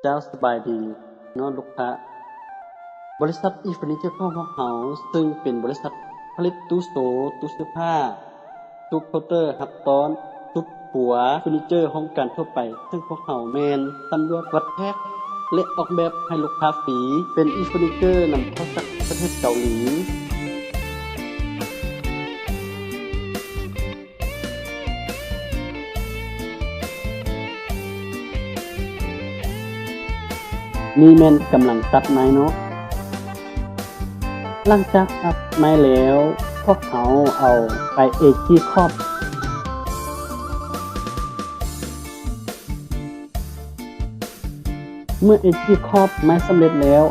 ເຈົ້າສະບາຍດີເນາະລູກຄ້າ. ບໍລິສັດອີເຟີນິເຈີຂອງພວກເຮົາ ເຊິ່ງເປັນບໍລິສັດຜະລິດຕູ້ໂຊ, ຕູ້ເສື້ອຜ້າ, ຕູ້ເຄົາເຕີຮັບຕ້ອນ, ຕູ້ຄົວ, ເຟີນິເຈີຫ້ອງການທົ່ວໄປ, ເຊິ່ງພວກເຮົາແມ່ນສຳຫຼວດວັດແທກ ແລະ ອອກແບບໃຫ້ລູກຄ້າຟຣີ, ເປັນອີເຟີນິເຈີນຳເຂົ້າຈາກປະເທດເກົາຫຼີ. ນີ້ແມ່ນກຳລັງຕັດໄມ້ເນາະ. ຫຼັງຈາກຕັດໄມ້ແລ້ວ, ພວກເຮົາເອົາໄປເອຈີຂອບ. ເມື່ອເອຈີຂອບໄມ້ສຳເລັດແລ້ວ,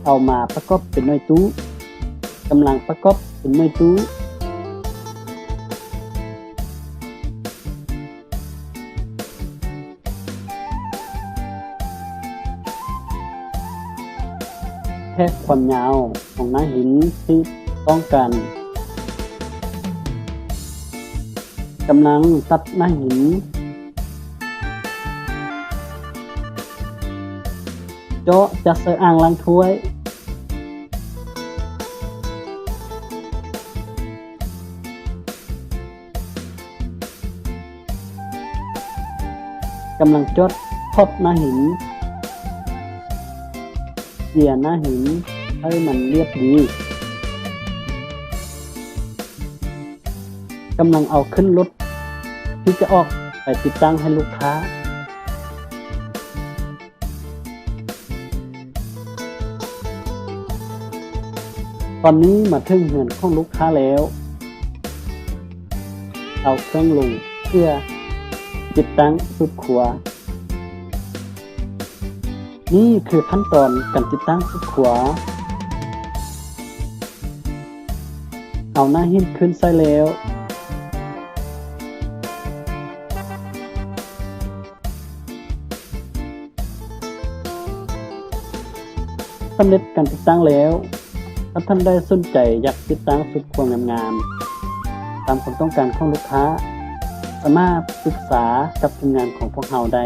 ເອົາມາປະກອບເປັນໜ່ວຍຕູ້. ກຳລັງປະກອບເປັນໜ່ວຍຕູ້. ແທກຄວາມຍາວຂອງໜ້າຫີນທີ່ຕ້ອງການ. ກຳລັງຕັດໜ້າຫີນ. ເຈາະຈະໃສ່ອ່າງລ້າງຖ້ວຍ. ກຳລັງຈອດຂອບໜ້າຫີນ, ເຈຍໜ້າຫີນໃຫ້ມັນລຽບດີ. ກຳລັງເອົາຂຶ້ນລົດທີ່ຈະອອກໄປຕິດຕັ້ງໃຫ້ລູກຄ້າ. ຕອນນີ້ມາເຖິງເຮືອນຂອງລູກຄ້າແລ້ວ. ເອົາເຄື່ອງລົງເພື່ອຕິດຕັ້ງຊຸດຄົວ. ນີ້ຄືຂັ້ນຕອນການຕິດຕັ້ງຊຸດຄົວ. ເອົາໜ້າຫີນຂຶ້ນໃສ່ແລ້ວ. ສຳເລັດການຕິດຕັ້ງແລ້ວ, ຖ້າທ່ານໃດສົນໃຈຢາກຕິດຕັ້ງຊຸດຄົວງາມໆ ຕາມຄວາມຕ້ອງການຂອງລູກຄ້າ, ສາມາດປຶກສາກັບທີມງານຂອງພວກເຮົາໄດ້.